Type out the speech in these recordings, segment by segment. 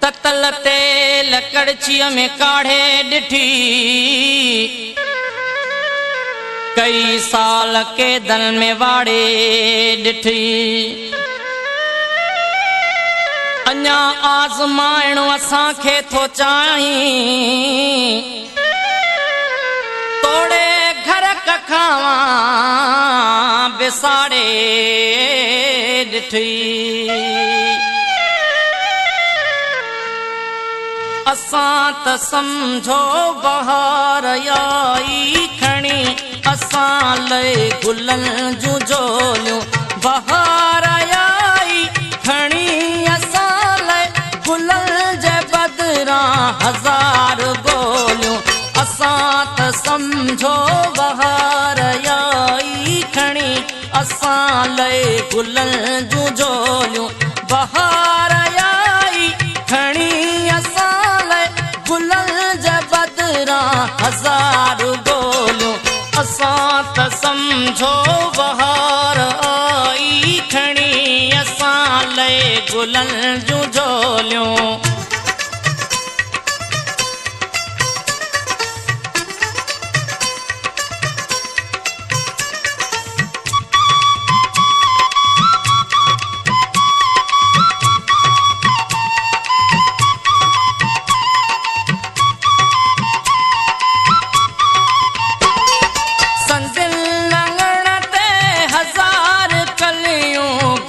ततल तेल कड़छीअ में काढ़े ॾिठी, कई साल क़ैदनि में वाड़े ॾिठी। अञा आज़माइणो असांखे थो चाहीं, तोड़े घर कखावां बिसाड़े ॾिठी। असां त सम्झो बहार आई खणी, असां लए गुलनि जूं झोलियूं। बहार आई खणी, असां लए गुलनि जे बदिरां हज़ार ॻोलियूं। असां त सम्झो बहार आई खणी, असां लए गुलनि जूं झोलियूं। बहार आई खणी, असां लए गुलनि जे बदिरां हज़ार ॻोलियूं। असां त सम्झो बहार आई खणी, असां लए गुलनि जूं झोलियूं।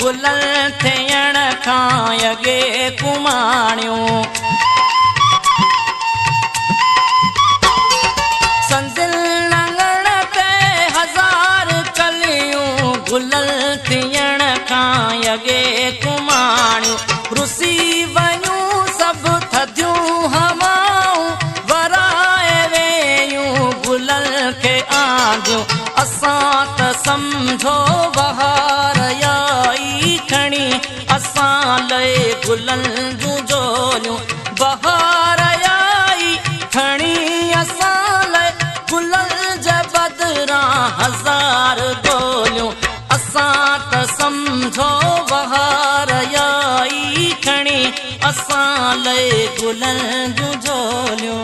गुलनि थियण खां अॻे कुमाणियूं। संदिल आङण ते हज़ार कलियूं, गुलनि थियण खां अॻे कुमाणियूं। रुसी वयूं सभु थधियूं हवाऊं, वराए वियूं गुलनि खे आंदियूं। असां त सम्झो बहार आई खणी, असां लए गुलनि जूं झोलियूं। बहार आई खणी, असां लए गुलनि जे बदिरां हज़ार ॻोलियूं। असां त सम्झो बहार आई खणी, असां लए गुलनि जूं झोलियूं।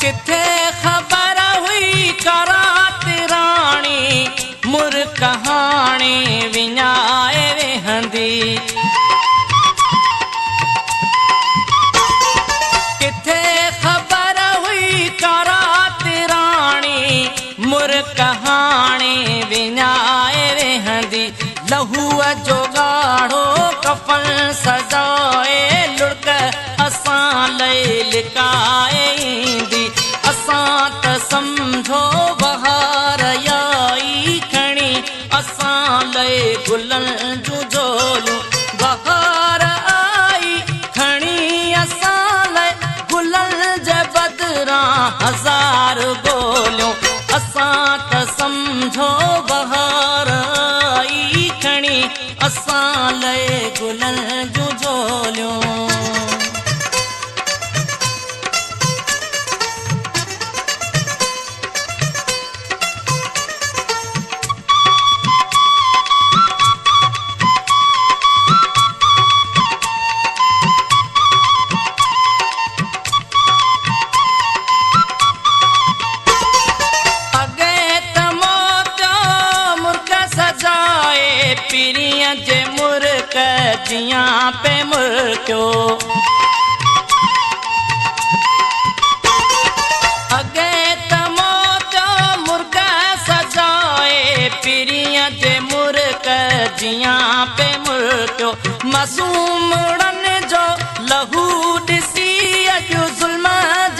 किथे ख़बर हुई करात राणी, मुर्क हाणे विञाए वेहंदी। किथे ख़बर हुई करात राणी, मुर्क हाणे विञाए वेहंदी। लहूअ जो ॻाढ़ो कफन सजाए, लुड़क असां लए लिकाए ईंदी। असां त सम्झो बहार आई खणी, असां लए गुलनि जूं झोलियूं। बहार आई खणी, असां लए गुलनि जे बदिरां हज़ार ॻोलियूं। असां त सम्झो बहार आई खणी, असां लए गुलनि जूं झोलियूं। पीरीअ जे मुर्क जियां पे मुर्कियो। अॻे त मोतियो मुर्क सजाए, पीरीअ जे मुर्क जियां पे मुर्कियो। मासूमड़नि जो लहू ॾिसी अॼु ज़ुल्म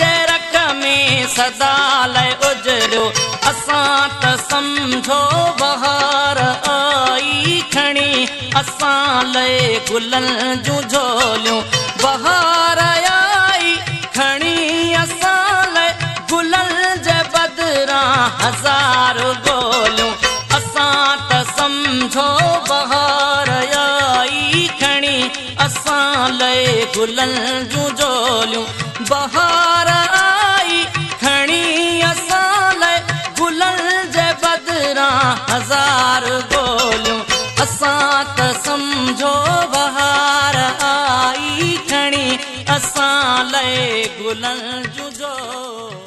जे रक में سدا لاءِ اجڙيو. اسان ته سمجهو بهار آئي کڻي اسان لاءِ گلن جون جهوليون. بهار آئي کڻي اسان لاءِ گلن جي بدران هزار گوليون. اسان ته سمجهو بهار آئي کڻي اسان لاءِ گلن جون جهوليون. بهار آئي کڻي اسان لاءِ گلن جي بدران هزار گوليون. اسان ته سمجهو بهار آئي کڻي اسان لاءِ گلن جون جهوليون.